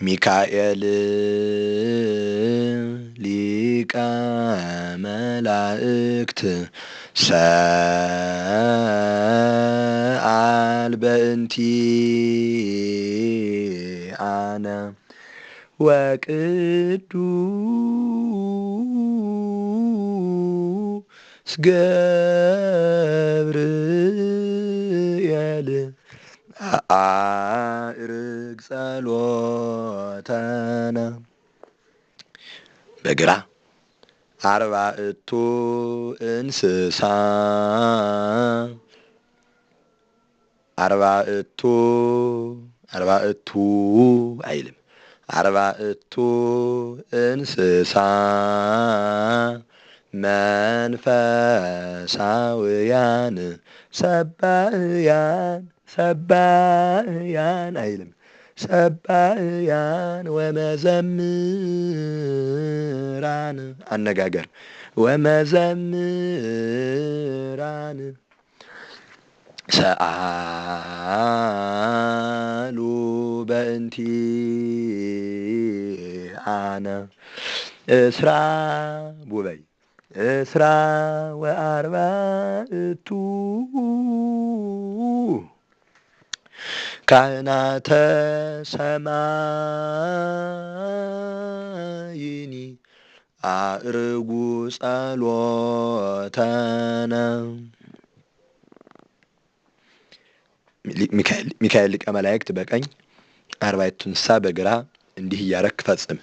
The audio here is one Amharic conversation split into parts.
ሚካኤል ሊቀ መላእክት ሰአል በእንቲ አነ ወቅዱስ ገብርኤል አዕርግ ጸሎተነ። በግራ አርባዕቱ እንስሳ አርባዕቱ አርባዕቱ አይልም። አርባዕቱ እንስሳ መንፈሳውያን ሰባእያን ሰባእያን አይልም። ሰባእያን ወመዘምራን አነጋገር ወመዘምራን ሰአሉ በእንቲ አነ እስራ ቡበይ እስራ ወአርባዕቱ ካህናተ ሰማይኒ አዕርጉ ጸሎተነ። ሚካኤል ሊቀ መላእክት በቀኝ አርባዕቱ እንስሳ በግራ እንዲህ እያረክ ፈጽም።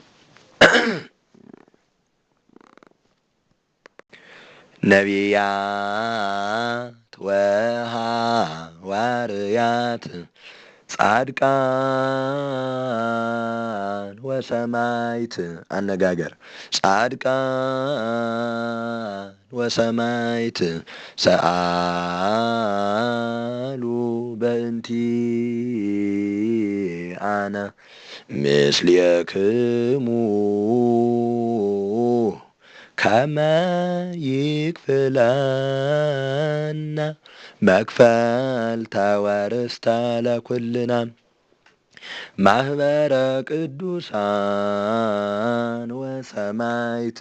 ነቢያት ወሐዋርያት ጻድቃን ወሰማይት አነጋገር ጻድቃን ወሰማይት ሰአሉ በእንቲ አነ ምስሌክሙ ከመ ይክፍለነ መክፈልተ ወርስተ ለኩልና ማህበረ ቅዱሳን ወሰማይት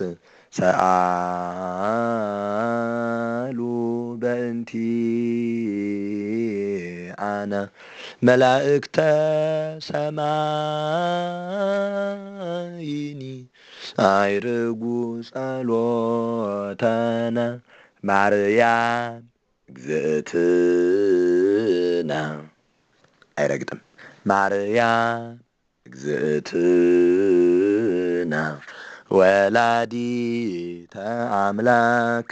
ሰአሉ በእንቲ አነ መላእክተ ሰማይኒ አይርጉ ጸሎተነ ማርያም እግዝእትነ አይረግጥም። ማርያም እግዝእትነ ወላዲተ አምላክ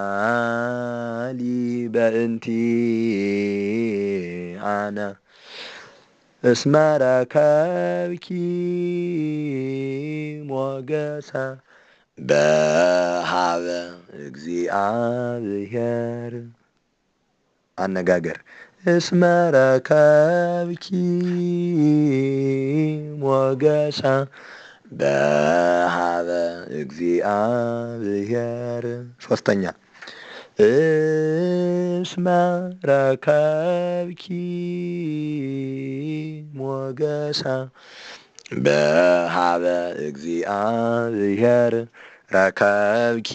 ሰአሊ በእንቲ አነ እስመ ረከብኪ ሞገሰ በሃበ እግዚአብሔር አነጋገር እስመ ረከብኪ ሞገሰ በሃበ እግዚአብሔር። ሶስተኛ እስመ ረከብኪ ሞገሰ በሃበ እግዚአብሔር ረከብኪ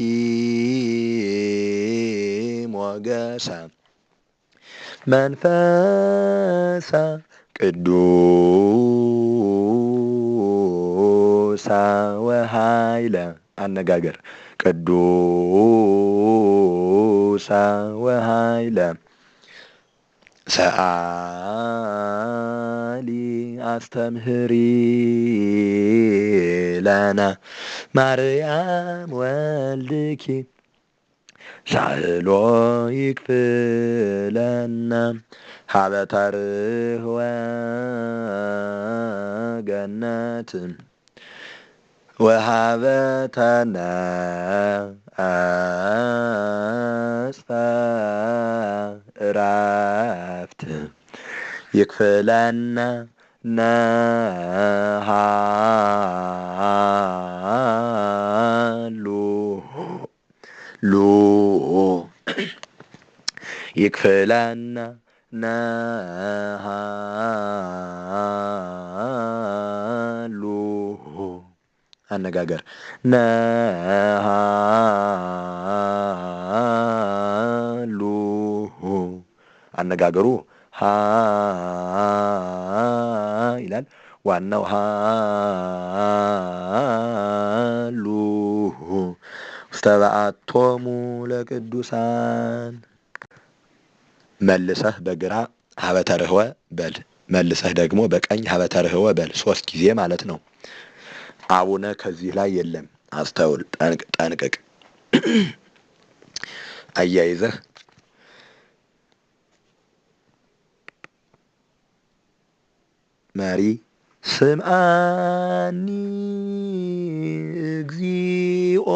ሞገሰ መንፈሰ ቅዱሳ ወኃይለ አነጋገር ቅዱሳ ወኃይለ ሰአሊ አስተምህሪ ለነ ማርያም ወልድኪ ሳህሎ ይክፍለነ ሀበ ተርኅወ ገነት ወሀበ ተነአጽፈ ዕረፍት ይክፍለነ ነሃሉ ሉ ይክፍለነ አነጋገር ነሃሉ አነጋገሩ ሀ ይላል። ዋናው ሃሉ ውስተ በዓቶሙ ለቅዱሳን። መልሰህ በግራ ሀበ ተርህወ በል፣ መልሰህ ደግሞ በቀኝ ሀበ ተርህወ በል። 3 ጊዜ ማለት ነው። አቡነ ከዚህ ላይ የለም። አስተውል፣ ጠንቅቅ። አያይዘህ መሪ ስምዓኒ እግዚኦ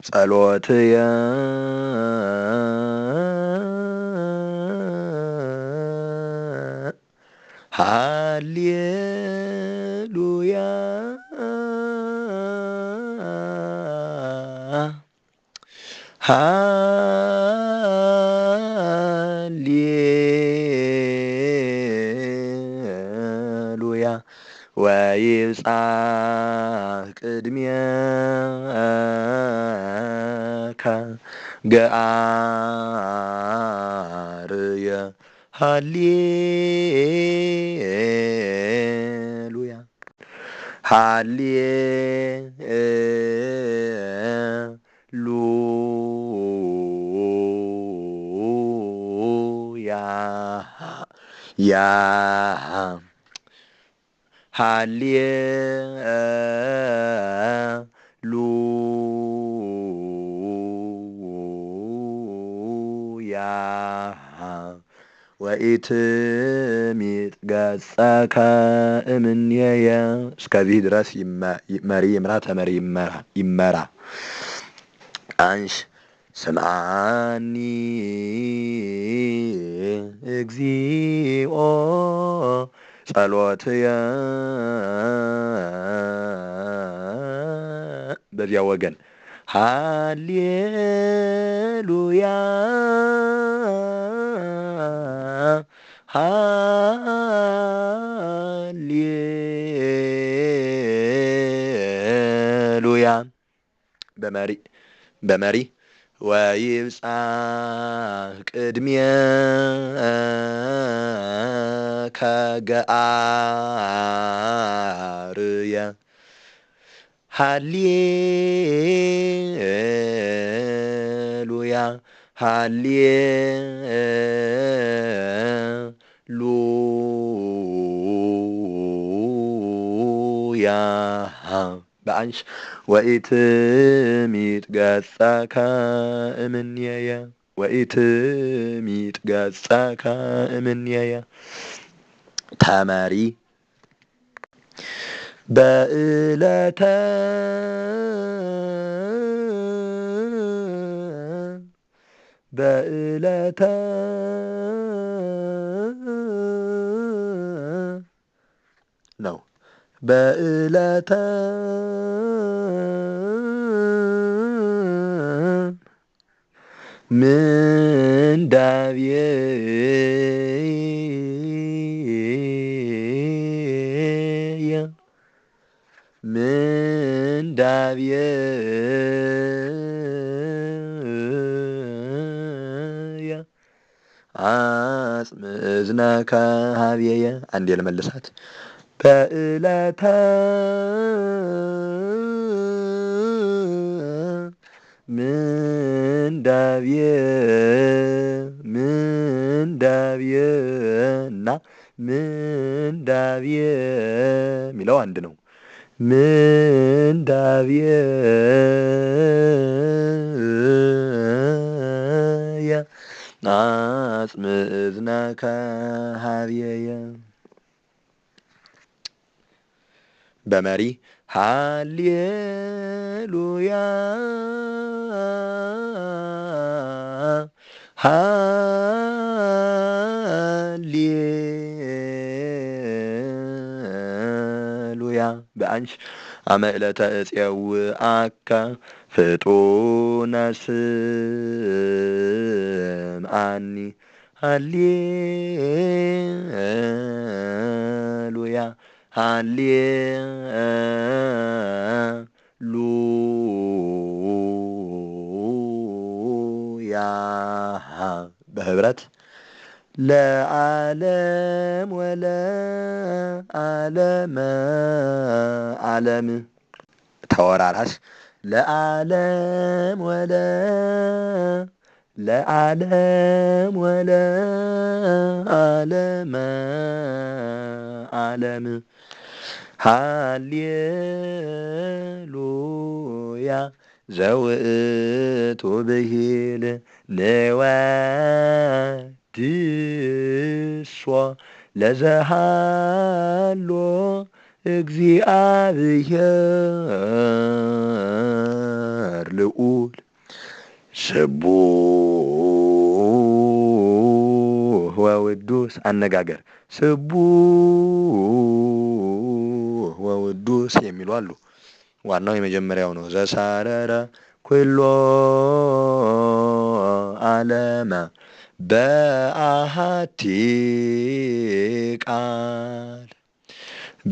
ጸሎትየ ሃሌሉያ ሃሌሉያ ወይብጻሕ ቅድሜከ ገአርየ ሃሌሉያ ሃሌሉያ ያ ሃሌሉያ ወኢትሚጥ ገጸከ እምኔየ። እስከዚህ ድረስ መሪ ይምራ፣ ተመሪ ይመራ። አንሽ ስምዓኒ እግዚኦ ጸሎትየ በዚያ ወገን ሃሌሉያ ሃሌሉያ በመሪ ወይብጻሕ ቅድሜከ ገአርየ ሃሌሉያ ሃሌሉያ በአንሽ ወኢትሚጥ ገጸከ እምኔየ ወኢትሚጥ ገጸከ እምኔየ። ተመሪ በዕለተ በዕለተ ነው በዕለተ ምንዳቤየ ምንዳቤየ አጽምዕ እዝነከ ኀቤየ። አንዴ ልመልሳት። በዕለተ ምንዳቤ ምንዳቤ እና ምንዳቤ የሚለው አንድ ነው። ምንዳቤ አጽምዕ እዝነከ ኀቤየ። በመሪ ሃሌሉያ ሃሌሉያ በአንሽ አመ ዕለተ እፄውአከ ፍጡነ ስምዓኒ ሃሌሉያ ሃሌሉያ በህብረት ለዓለም ወለዓለመ ዓለም ተወራራሽ ለዓለም ወለ ለዓለም ወለ ዓለመ ዓለም ሃሌሉያ ዘውእቱ ብሂል ንወድሶ ለዘሃሎ እግዚአብሔር ልዑል ስቡህ ወውዱስ አነጋገር ስቡህ ወውዱስ የሚሉ አሉ። ዋናው የመጀመሪያው ነው። ዘሳረረ ኩሎ ዓለመ በአሃቲ ቃል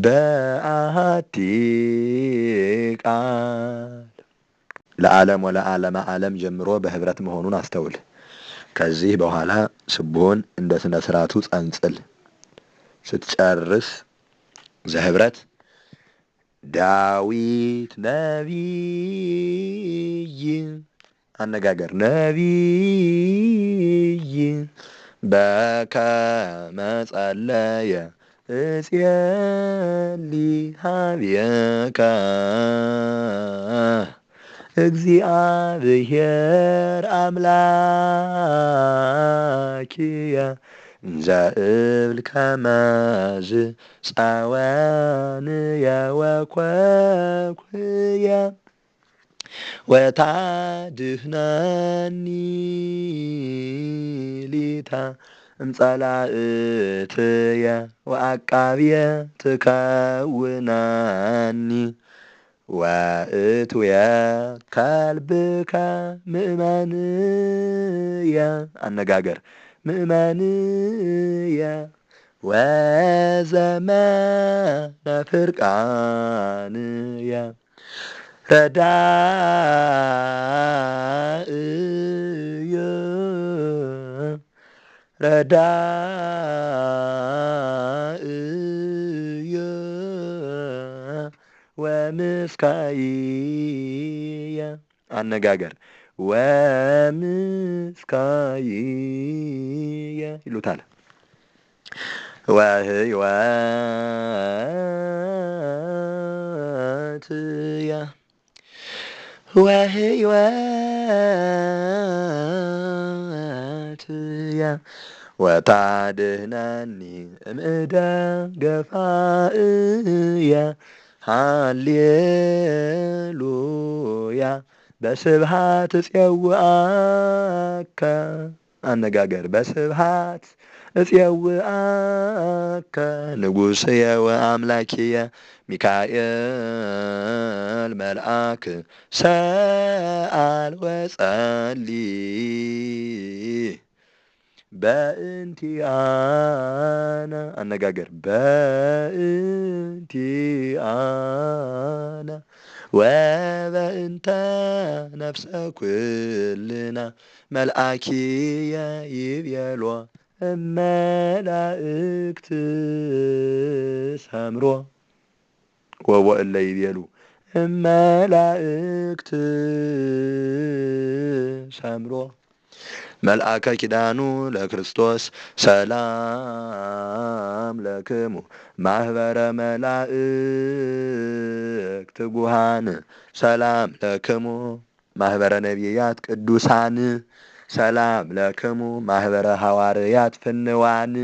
በአሃቲ ቃል ለዓለም ወለዓለመ ዓለም ጀምሮ በህብረት መሆኑን አስተውል። ከዚህ በኋላ ስቡህን እንደ ስነ ስርዓቱ ጸንጽል። ስትጨርስ ዘህብረት ዳዊት ነቢይ አነጋገር ነቢይ በከመ ጸለየ እጼሊ ኀቤከ እግዚአብሔር አምላኪየ ዘእብል ከመዝ ጸወንየ ወኮኩየ ወታድኅነኒ ሊተ እምጸላእትየ ወአቃብየ ትከውነኒ ወእትየ ከልብከ ምእመንየ አነጋገር ምእመንየ ወዘመነ ፍርቃንየ ረዳእየ ረዳእየ ወምስካይየ አነጋገር ወምስካይየ ይሉታል። ወህይወትየ ወህይወትየ ወታድኅነኒ እምእደ ገፋእየ ሃሌሉያ በስብሐት እፄውዐከ አነጋገር በስብሐት እፄውዐከ ንጉሥየ ወአምላኪየ ሚካኤል መልአክ ሰአል ወጸሊ በእንቲአነ አነጋገር በእንቲአነ ወበእንተ ነፍሰ ኩልና መልአኪየ ይቤሎ እመላእክት ሰምሮ ወወእለ ይቤሉ እመላእክት ሰምሮ መልአከ ኪዳኑ ለክርስቶስ ሰላም ለክሙ ማህበረ መላእክት ጉሃን ሰላም ለክሙ ማህበረ ነቢያት ቅዱሳን ሰላም ለክሙ ማህበረ ሐዋርያት ፍንዋን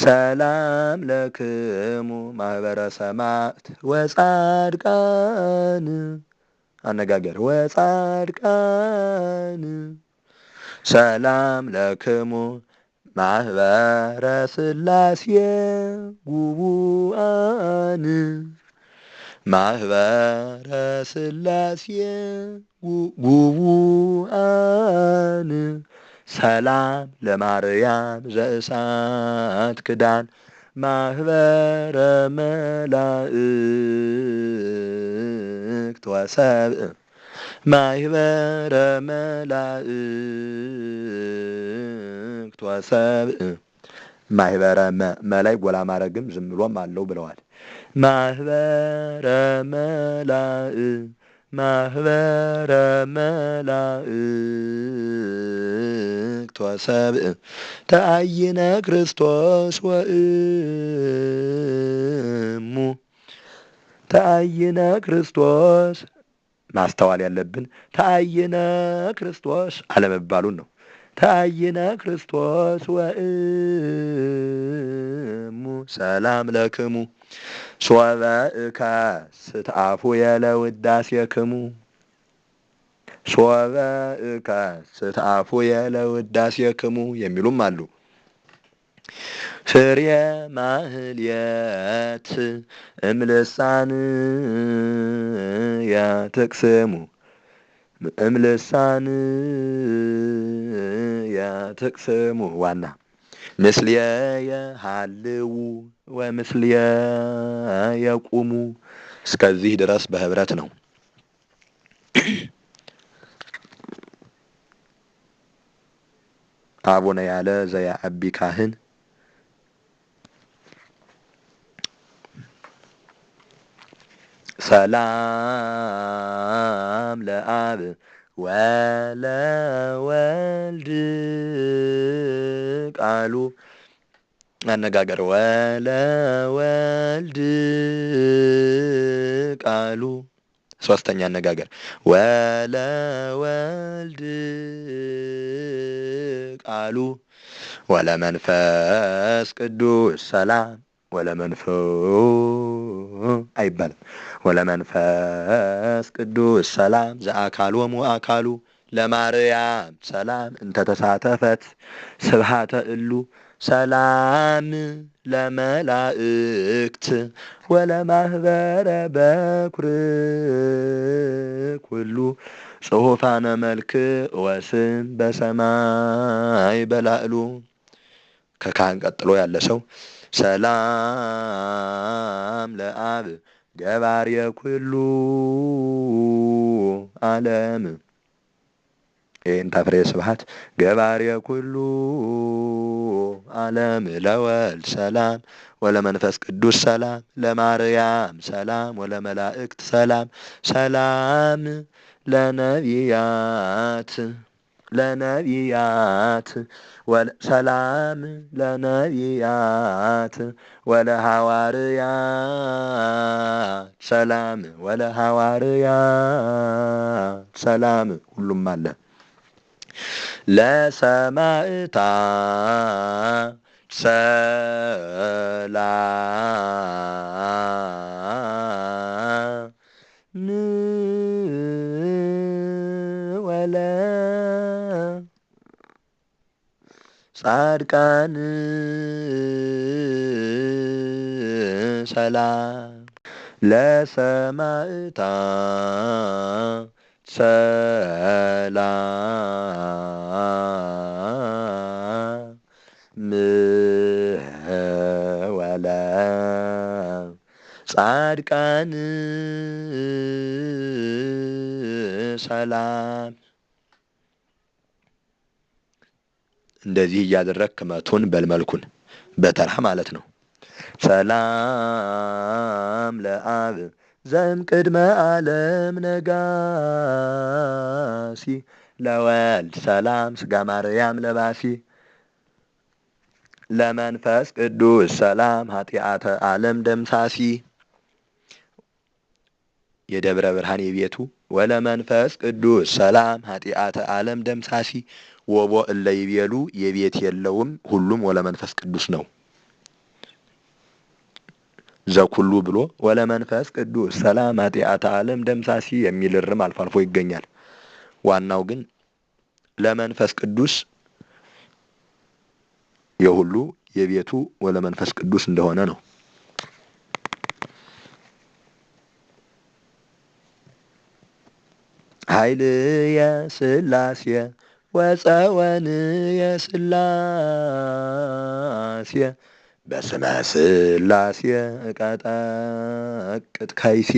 ሰላም ለክሙ ማህበረ ሰማዕት ወጻድቃን አነጋገር ወጻድቃን ሰላም ለክሙ ማህበረ ሥላሴ ጉቡአን ማህበረ ሥላሴ ጉቡአን ሰላም ለማርያም ዘእሳት ክዳን ማህበረ መላእክት ወሰብእ ማህበረ መላእክት ወሰብእ ማህበረ መላይ ጎላ ማረግም ዝም ብሎም አለው ብለዋል። ማህበረ መላእ ማህበረ መላእክት ወሰብእ ተአይነ ክርስቶስ ወእሙ ተአይነ ክርስቶስ ማስተዋል ያለብን ተአይነ ክርስቶስ አለመባሉን ነው። ተአይነ ክርስቶስ ወእሙ ሰላም ለክሙ ሶበ እከ ስትአፉ የለውዳሴክሙ ሶበ እከ ስትአፉ የለውዳሴክሙ የሚሉም አሉ። ፍሬ ማህልየት እምልሳን ያትቅስሙ እምልሳን ያትቅስሙ ዋና ምስልየ የሃልዉ ወምስልየ የቁሙ እስከዚህ ድረስ በህብረት ነው። አቡነ ያለ ዘያአቢ ካህን ሰላም ለአብ ወለወልድ ቃሉ አነጋገር ወለወልድ ቃሉ ሶስተኛ አነጋገር ወለወልድ ቃሉ ወለመንፈስ ቅዱስ ሰላም ወለመንፈስ አይባልም። ወለመንፈስ ቅዱስ ሰላም ዘአካሎሙ አካሉ ለማርያም ሰላም እንተተሳተፈት ስብሃተ እሉ ሰላም ለመላእክት ወለማህበረ በኩር ኩሉ ጽሑፋነ መልክ ወስም በሰማይ በላዕሉ። ከካህን ቀጥሎ ያለ ሰው ሰላም ለአብ ገባሬ ኩሉ ዓለም ይህን ታፍሬ ስብሐት ገባሬ ኩሉ ዓለም ለወልድ ሰላም ወለመንፈስ ቅዱስ ሰላም ለማርያም ሰላም ወለመላእክት ሰላም ሰላም ለነቢያት ለነቢያት ሰላም ለነቢያት ወለሐዋርያት ሰላም ወለሐዋርያት ሰላም ሁሉም አለ። ለሰማዕታ ሰላም ወለ ጻድቃን ሰላም ለሰማዕታ ሰላም ወለ ጻድቃን ሰላም። እንደዚህ እያደረግክ መቱን በልመልኩን በተራ ማለት ነው። ሰላም ለአብ ዘእም ቅድመ ዓለም ነጋሲ ለወልድ ሰላም ስጋ ማርያም ለባሲ ለመንፈስ ቅዱስ ሰላም ኃጢአተ ዓለም ደምሳሲ የደብረ ብርሃን የቤቱ ወለመንፈስ ቅዱስ ሰላም ኃጢአተ ዓለም ደምሳሲ ወቦ እለ ይቤሉ የቤት የለውም ሁሉም ወለመንፈስ ቅዱስ ነው። ዘኩሉ ብሎ ወለመንፈስ ቅዱስ ሰላም ኃጢአተ ዓለም ደምሳሲ የሚል እርም አልፎ አልፎ ይገኛል። ዋናው ግን ለመንፈስ ቅዱስ የሁሉ የቤቱ ወለመንፈስ ቅዱስ እንደሆነ ነው። ኃይልየ ሥላሴ ወፀወንየ ሥላሴ በስመ ሥላሴ እቀጠቅጥ ከይሴ።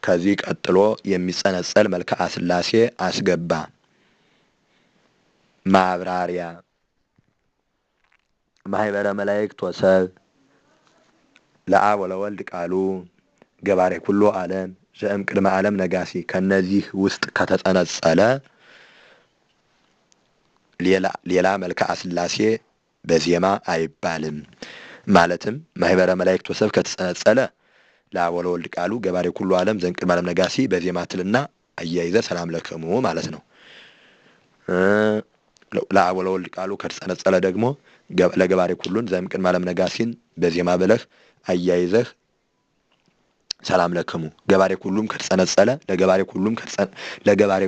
ከዚህ ቀጥሎ የሚጸነጸል መልክዓ ሥላሴ አስገባ። ማብራሪያ ማህበረ መላእክት ወሰብ ለአብ ወለወልድ ቃሉ ገባሬ ኩሎ ዓለም ዘእም ቅድመ ዓለም ነጋሲ። ከነዚህ ውስጥ ከተጸነጸለ ሌላ መልክዓ ሥላሴ በዜማ አይባልም። ማለትም ማህበረ መላእክት ወሰብ ከተጸነጸለ ለአብ ወለወልድ ቃሉ ገባሬ ኩሎ ዓለም ዘእምቅድመ ዓለም ነጋሲ በዜማ ትልና አያይዘ ሰላም ለክሙ ማለት ነው። ለአብ ወለወልድ ቃሉ ከተጸነጸለ ደግሞ ለገባሬ ኩሉን ዘእምቅድመ ዓለም ነጋሲን በዜማ ብለህ አያይዘህ ሰላም ለክሙ። ገባሬ ኩሉም ከተጸነጸለ ለገባሬ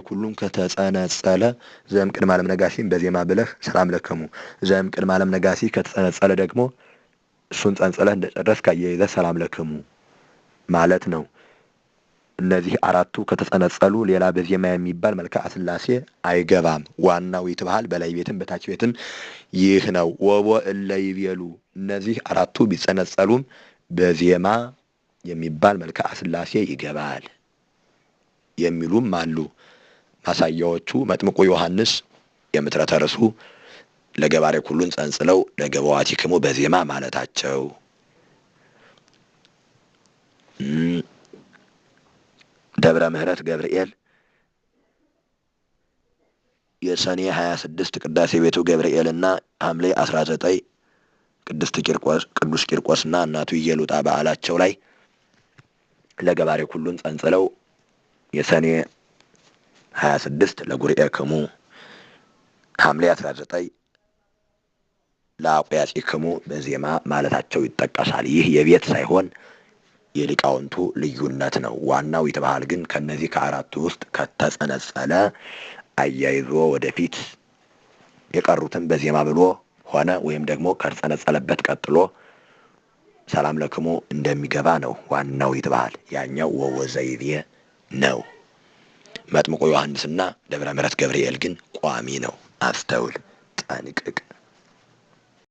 ኩሉም ከተጸነጸለ ዘእምቅድመ ዓለም ነጋሲን በዜማ ብለህ ሰላም ለክሙ። ዘእምቅድመ ዓለም ነጋሲ ከተጸነጸለ ደግሞ እሱን ጸንጽለህ እንደጨረስክ አያይዘህ ሰላም ለክሙ ማለት ነው። እነዚህ አራቱ ከተጸነጸሉ ሌላ በዜማ የሚባል መልክዓ ሥላሴ አይገባም። ዋናው ይትበሃል በላይ ቤትም በታች ቤትም ይህ ነው። ወቦ እለ ይቤሉ እነዚህ አራቱ ቢጸነጸሉም በዜማ የሚባል መልክዓ ሥላሴ ይገባል የሚሉም አሉ። ማሳያዎቹ መጥምቁ ዮሐንስ የምትረተ ርሱ ለገባሬ ኩሉን ጸንጽለው ለገባዋቲክሙ በዜማ ማለታቸው፣ ደብረ ምሕረት ገብርኤል የሰኔ 26 ቅዳሴ ቤቱ ገብርኤልና ሐምሌ 19 ቅዱስ ቂርቆስና እናቱ ኢየሉጣ በዓላቸው ላይ ለገባሬ ኩሉን ጸንጽለው የሰኔ 26 ለጉርኤክሙ፣ ሐምሌ 19 ለአቁያጺክሙ በዜማ ማለታቸው ይጠቀሳል። ይህ የቤት ሳይሆን የሊቃውንቱ ልዩነት ነው። ዋናው ይትበሃል ግን ከነዚህ ከአራቱ ውስጥ ከተጸነጸለ አያይዞ ወደፊት የቀሩትን በዜማ ብሎ ሆነ ወይም ደግሞ ከተጸነጸለበት ቀጥሎ ሰላም ለክሙ እንደሚገባ ነው። ዋናው ይትበሃል ያኛው ወወዘይቤ ነው። መጥምቁ ዮሐንስና ደብረ ምሕረት ገብርኤል ግን ቋሚ ነው። አስተውል፣ ጠንቅቅ።